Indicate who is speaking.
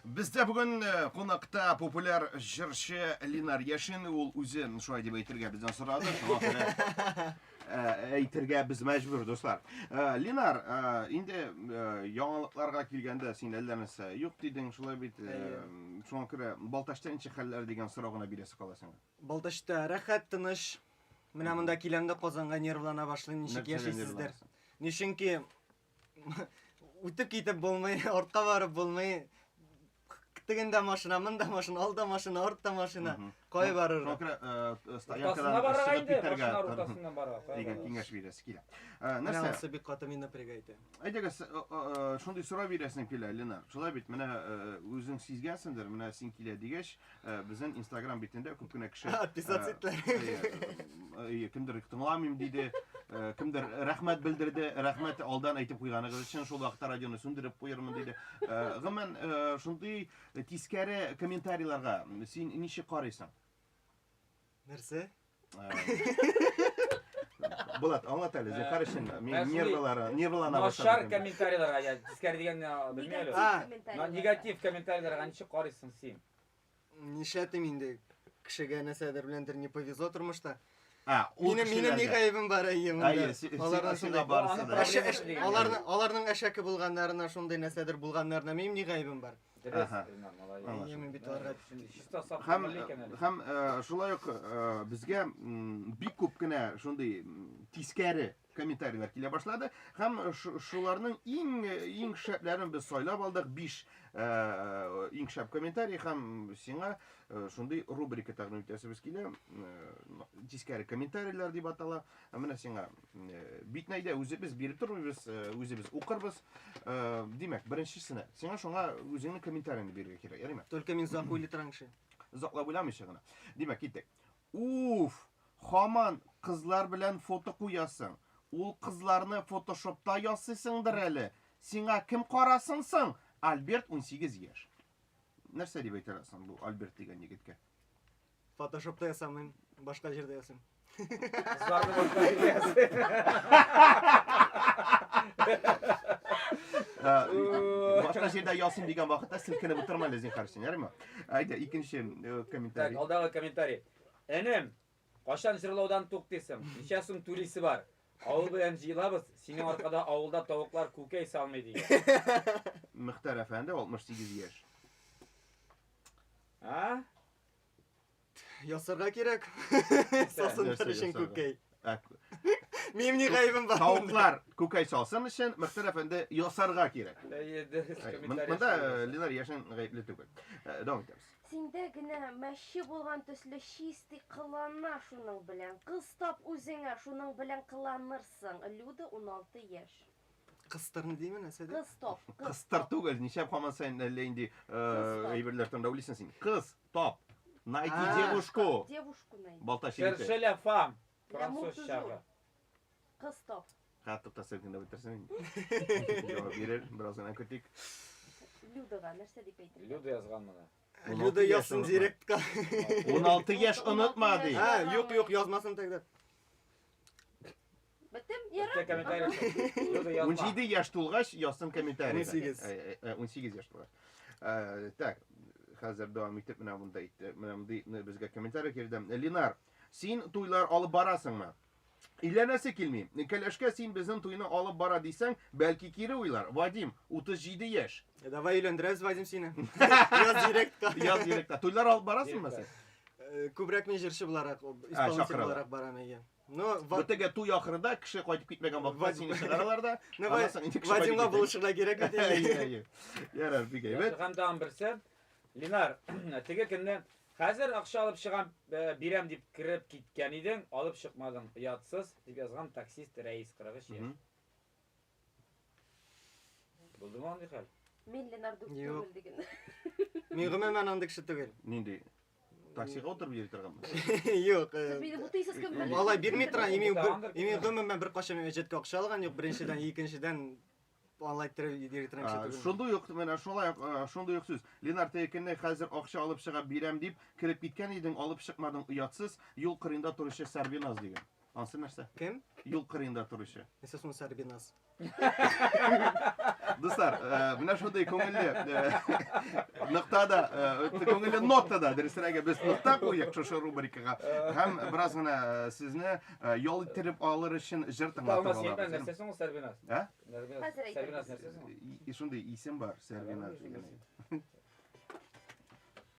Speaker 1: Бездә бүген э, кунакта популяр җырчы Линар Яшин, ул үзе шулай дип әйтергә бездән сорады, шуңа күрә э, әйтергә без мәҗбүр, дуслар. Э, Линар, инде яңалыкларга килгәндә син әллә нәрсә юк дидең, шулай бит. Шуңа күрә Балтачта ничек хәлләр дигән сорау гына бирәсе кала сиңа.
Speaker 2: Балтачта рәхәт, тыныч. Менә монда киләм дә Казанга нервлана башлыйм, ничек яшисездер. Ни чөнки үтеп китеп булмый, артка барып булмый. Тегендә машина, монда машина, алда машина, артта машина. Кая барырга?
Speaker 1: Шуңа күрә
Speaker 3: Уртасына
Speaker 1: стоянкадан
Speaker 3: барырга
Speaker 1: чыгып
Speaker 3: инде,
Speaker 1: китәргә
Speaker 3: машина уртасыннан барырга. Кая
Speaker 1: дигән
Speaker 3: барырга?
Speaker 1: киңәш бирәсе килә. Э,
Speaker 2: Менә
Speaker 1: Нәрсә?
Speaker 2: анысы бик каты мине напрягает.
Speaker 1: Әйдәгез, э, э, шундый сорау бирәсең килә, Ленар. Шулай бит, менә э, үзең сизгәнсеңдер, менә син килә дигәч, Э, безнең Инстаграм битендә күп кенә кеше
Speaker 2: Отписаться
Speaker 1: э,
Speaker 2: иттеләр.
Speaker 1: э, кемдер тыңламыйм диде, кемдер рәхмәт белдерде, рәхмәт алдан әйтеп куйганыгыз өчен шул вакытта радионы сүндереп куермын диде. Гомумән, шундый тискәре комментарийларга син ничек карыйсың?
Speaker 2: Нәрсә?
Speaker 1: Булат, аңлат әле, зинһар өчен, мин нервылары, нервылана
Speaker 3: башладым. Начар комментарийларга, я тискәре дигәнне белмим әле. Негатив комментарийларга ничек карыйсың син?
Speaker 2: Нишләтим инде? Кешегә нәрсәдер беләндер не повезло тормышта.
Speaker 1: А, ул
Speaker 2: Минем минем ни
Speaker 1: кешеләргә.
Speaker 2: гаебем бар әйе монда.
Speaker 1: Әйе, си-
Speaker 2: Аларның
Speaker 1: сиңа
Speaker 2: шундый
Speaker 1: барысы
Speaker 3: Аны
Speaker 1: да.
Speaker 3: проблема
Speaker 2: Әшә-
Speaker 3: дигән.
Speaker 2: аларның аларның әшәке булганнарына шундый нәрсәдер булганнарына минем ни гаебем бар?
Speaker 3: Дөрес,
Speaker 1: Аһа.
Speaker 3: Ренат, молодец.
Speaker 1: Аңлашылды.
Speaker 2: Әйе, мин бит аларга
Speaker 3: Чисто саф
Speaker 1: Һәм
Speaker 3: күңелле икән әле.
Speaker 1: һәм э, шулай ук э, безгә м, бик күп кенә шундый м, тискәре комментарийлар килә башлады. Һәм шуларның иң иң шәпләрен без сайлап алдык. 5 э, иң шәп комментарий һәм сиңа э, шундый рубрика тәкъдим итәсебез килә. Э, тискәре комментарийлар дип атала. Ә менә сиңа битне әйдә үзебез биреп тормыйбыз, үзебез укырбыз. Димәк, беренчесенә сиңа шуңа үзеңнең комментарийны бирергә кирәк, ярыймы?
Speaker 2: Только мин озак уйлый торган кеше.
Speaker 1: Озаклап уйламыйча гына. Димәк, киттек. Уф! Хаман кызлар белән фото куясың. Ул кызларны фотошопта ясыйсыңдыр әле. Сиңа кем карасын соң? Альберт 18 яшь. Нәрсә дип әйтә аласың бу Альберт дигән егеткә?
Speaker 2: Фотошопта ясамыйм, башка җирдә ясыйм.
Speaker 3: Кызларны башка җирдә ясыйм.
Speaker 1: Башка җирдә ясыйм дигән вакытта селкенеп утырма әле, зинһар өчен, ярыймы? Әйдә, икенче э, комментарий.
Speaker 3: Так, алдагы комментарий. Энем, кайчан җырлаудан туктыйсың? Ничә сум түлисе бар? Авыл белән җыелабыз, синең аркада авылда тавыклар күкәй салмый дигән.
Speaker 1: Мөхтәр әфәнде, 68 яшь.
Speaker 3: А?
Speaker 2: Ясарга кирәк. Салсыннар
Speaker 1: Нәрсә
Speaker 2: өчен
Speaker 1: ясарга?
Speaker 2: күкәй.
Speaker 1: Ә,
Speaker 2: Минем ни гаебем бар?
Speaker 1: Тавыклар күкәй салсын өчен Мөхтәр әфәнде ясарга кирәк.
Speaker 3: Әйе, дөрес
Speaker 1: Әй,
Speaker 3: комментарий.
Speaker 1: Монда э, Ленар Яшин гаепле түгел. Э, Дәвам итәбез.
Speaker 4: Синдә генә мәче булган төсле чистый кылана шуның белән. Кыз тап үзеңә, шуның белән кыланырсың. Люда 16 яшь.
Speaker 2: Кыстырны димме нәрсә ди?
Speaker 4: Кыз тап, кыз
Speaker 1: Кыстыр
Speaker 4: тап.
Speaker 1: түгел, нишләп һаман саен әллә инде э,
Speaker 4: Кыз тап.
Speaker 1: әйберләр турында уйлыйсың син. Кыз тап. Найди
Speaker 2: А.
Speaker 1: девушку.
Speaker 4: Девушку найди.
Speaker 1: Балтач егете.
Speaker 3: Cherchez la femme.
Speaker 4: L'amour
Speaker 3: Француз чагы.
Speaker 4: toujours. Кыз тап.
Speaker 1: Ха, туктаса гына бетерсен инде. Җавап бирер, бераз гына көтик.
Speaker 4: Людага нәрсә дип әйтергә?
Speaker 3: Люда язган моны.
Speaker 2: Люда
Speaker 1: 16 яшь
Speaker 2: язсын
Speaker 1: онытма.
Speaker 2: директка.
Speaker 1: 16 яшь онытма ди.
Speaker 2: А, юк, юк, язмасын тогда.
Speaker 4: Беттем,
Speaker 3: Бетте
Speaker 4: ярар.
Speaker 3: комментарий. Люда язма.
Speaker 1: 17 яшь тулгач язсын комментарий.
Speaker 2: 18.
Speaker 1: 18 яшь тулгач. Э, Так, хәзер дәвам итеп менә монда әйтте. Менә мондый безгә комментарий килде. Ленар, син туйлар алып барасыңмы? Өйләнәсе килми. Кәләшкә син безнең туйны алып бара дисәң, бәлки кире уйлар. Вадим, 37 яшь.
Speaker 2: Э, Давай өйләндерәбез Вадим сине. Яз директка.
Speaker 1: Яз директка. Туйлар алып барасыңмы син?
Speaker 2: Э, Күбрәк мин җырчы буларак, исполнитель
Speaker 1: чакыралар.
Speaker 2: буларак барам, әйе. Но
Speaker 1: Бу теге туй ахырында кеше кайтып китмәгән вакытта
Speaker 2: Вадим-
Speaker 1: сине чыгаралар да.
Speaker 2: Ну,
Speaker 1: аннан соң инде кеше кайтып
Speaker 2: Вадимга
Speaker 1: китә.
Speaker 2: булышырга кирәк бит инде.
Speaker 1: Әйе, әйе. Ярар, бик әйбәт.
Speaker 3: Һәм тагын берсе. Ленар, теге көнне хәзер акча алып чыгам, э, бирәм дип кереп киткән идең, алып чыкмадың, оятсыз, дип язган таксист Рәис 43 яшь.
Speaker 1: Мгм.
Speaker 3: Булдымы андый хәл?
Speaker 4: Мин Ленар Дүк
Speaker 2: Юк.
Speaker 4: түгел диген.
Speaker 2: Мин гомумән андый кеше түгел.
Speaker 1: Нинди? Таксига утырып йөри торганмы?
Speaker 2: Юк.
Speaker 4: Сез
Speaker 2: э,
Speaker 4: мине бутыйсыз кем белән?
Speaker 2: Алай бирми тора, имин
Speaker 3: Бутагандыр,
Speaker 2: имин гомумән беркайчан әҗәткә акча алган юк, беренчедән, икенчедән алай иттереп йөри торган кеше түгел.
Speaker 1: Шундый ук менә шулай ук э, шундый ук сүз. Ленар тегекенне хәзер акча алып чыга бирәм дип кереп киткән идең, алып чыкмадың, оятсыз, юл кырыенда торучы Сәрбиназ дигән. Ансы нәрсә?
Speaker 2: Кем?
Speaker 1: Юл кырыенда торучы.
Speaker 2: Нәрсә соң Сәрбиназ?
Speaker 1: Дус, Дуслар, менә шундый күңелле ноктада, күңелле нотада, дөресрәге без нокта куйык шушы рубрикага. Һәм бераз гына сезне ял иттереп алыр өчен җыр тыңлатып алабыз.
Speaker 3: Нәрсә соң ул Сәрбиназ?
Speaker 1: Ә?
Speaker 3: Сәрбиназ нәрсә соң?
Speaker 1: Шундый исем бар, Сәрбиназ дигән.